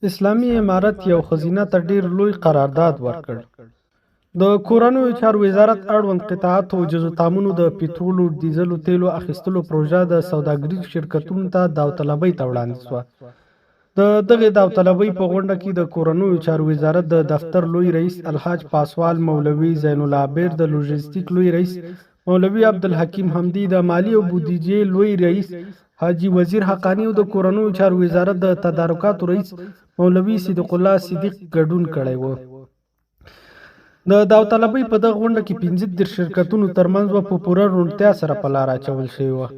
اسلامي امارت یو ښځینه ته ډیر لوی قرارداد ورکړ. د کورنیو چارو وزارت اړوند قطعاتو او جزوتامونو د پټرولو ډیزلو تیلو اخیستلو پروژه د سوداګریزو شرکتونو ته داوطلبۍ ته وړاندې شوه. د دغې داوطلبۍ په غونډه کې د کورنیو چارو وزارت د دفتر لوی رئیس الحاج پاسوال مولوي زین العابر، د لوژستیک لوی رئیس مولوي عبدالحکیم حمدي، د مالي او بودیجې لوی رئیس حاجي وزیر حقاني او د کورنیو چارو وزارت د تدارکاتو رئیس مولوي صدیق الله صدیق ګډون کړی و. د داوطلبۍ په دغه غونډه کې 35 شرکتونو ترمنځ وه په پوره روڼتیا سره په لاره اچول شوې وه.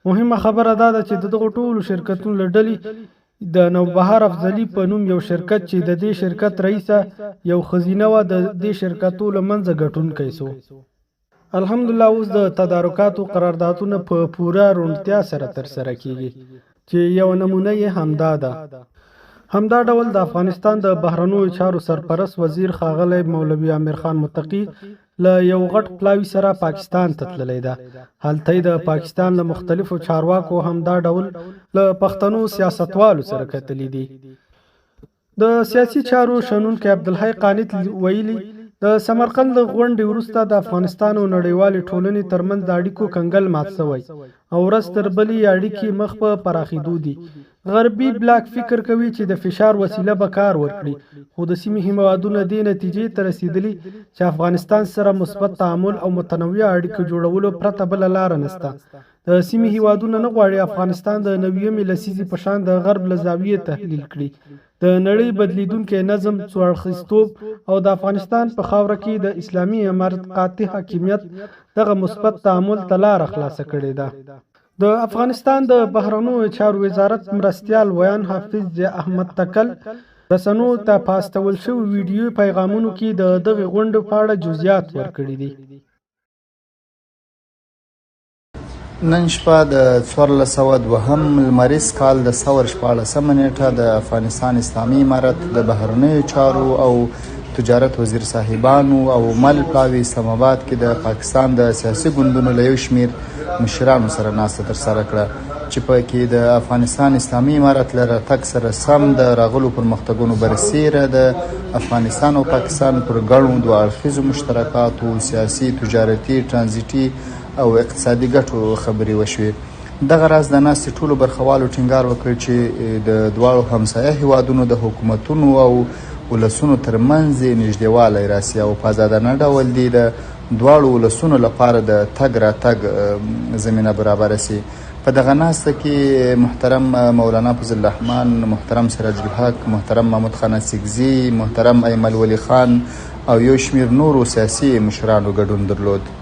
مهمه خبره دا ده چې د دغو ټولو شرکتونو له ډلې د نوبهار افضلي په نوم یو شرکت چې د دې شرکت رئیسه یو ښځینه وه، د دې شرکتو له منځه ګټونکی سو. الحمدلله اوس د تدارکاتو قراردادونه په پوره روڼتیا سره ترسره کیږي چې یوه نمونه یې همدا ده. همدا ډول د افغانستان د بهرنیو چارو سرپرست وزیر ښاغلی مولوي امیرخان متقي له یو غټ پلاوي سره پاکستان ته تللی ده. هلته یې د پاکستان له مختلفو چارواکو همدا ډول له پښتنو سیاستوالو سره کتلي دي. د سیاسي چارو شنونکی عبدالحی قانت ویلي، د سمرقند له غونډې وروسته د افغانستان او نړیوالې ټولنې ترمنځ د اړیکو کنګل مات شوی او ورځ تر بلې یې اړیکې مخ په پراخېدو دي. غربي بلاک فکر کوي چې د فشار وسیله به کار ورکړي، خو د سیمې هېوادونه دې نتیجې ته رسېدلي چې افغانستان سره مثبت تعامل او متنوع اړیکو جوړولو پرته بله لاره نشته. د سیمې هېوادونه نه غواړي افغانستان د 90مې لسیزې په شان د غرب له زاویې تحلیل کړي. د نړۍ بدلېدونکی نظم، څو اړخیزتوب او د افغانستان په خاوره کې د اسلامي امارت قاطع حاکمیت دغه مثبت تعامل ته لاره خلاصه کړې ده. د افغانستان د بهرنیو چارو وزارت مرستیال ویاند حافظ ضیا احمد تکل رسنیو ته په استول شویو ویډیويي پیغامونو کې د دغې غونډې په اړه جزییات ورکړي دي. نن شپه د 1402 لمریز کال د ثور 16 نیټه د افغانستان اسلامي امارت د بهرنیو چارو او تجارت وزیر صاحبانو او مل پلاوي اسلام آباد کې د پاکستان د سیاسي ګوندونو له یو شمېر مشرانو سره ناسته ترسره کړه چې په کې د افغانستان اسلامي امارت له راتګ سره سم د راغلو پرمختګونو برسېره د افغانستان او پاکستان پر ګڼو دوه اړخیزو مشترکاتو، سیاسي، تجارتي، ترانزیټي او اقتصادي ګټو خبرې وشوې. دغه راز د ناستې ټولو برخوالو ټینګار وکړ چې د دواړو همسایه هیوادونو د حکومتونو او ولسونو ترمنځ دې نږدېوالی راسي او په ازادانه ډول دې د دواړو ولسونو لپاره د تګ راتګ زمینه برابره سي. په دغه ناسته کې محترم مولانا فضل الرحمن، محترم سراج الحق، محترم محمود خان اڅکزي، محترم ایمل ولي خان او یو شمېر نورو سیاسي مشرانو ګډون درلود.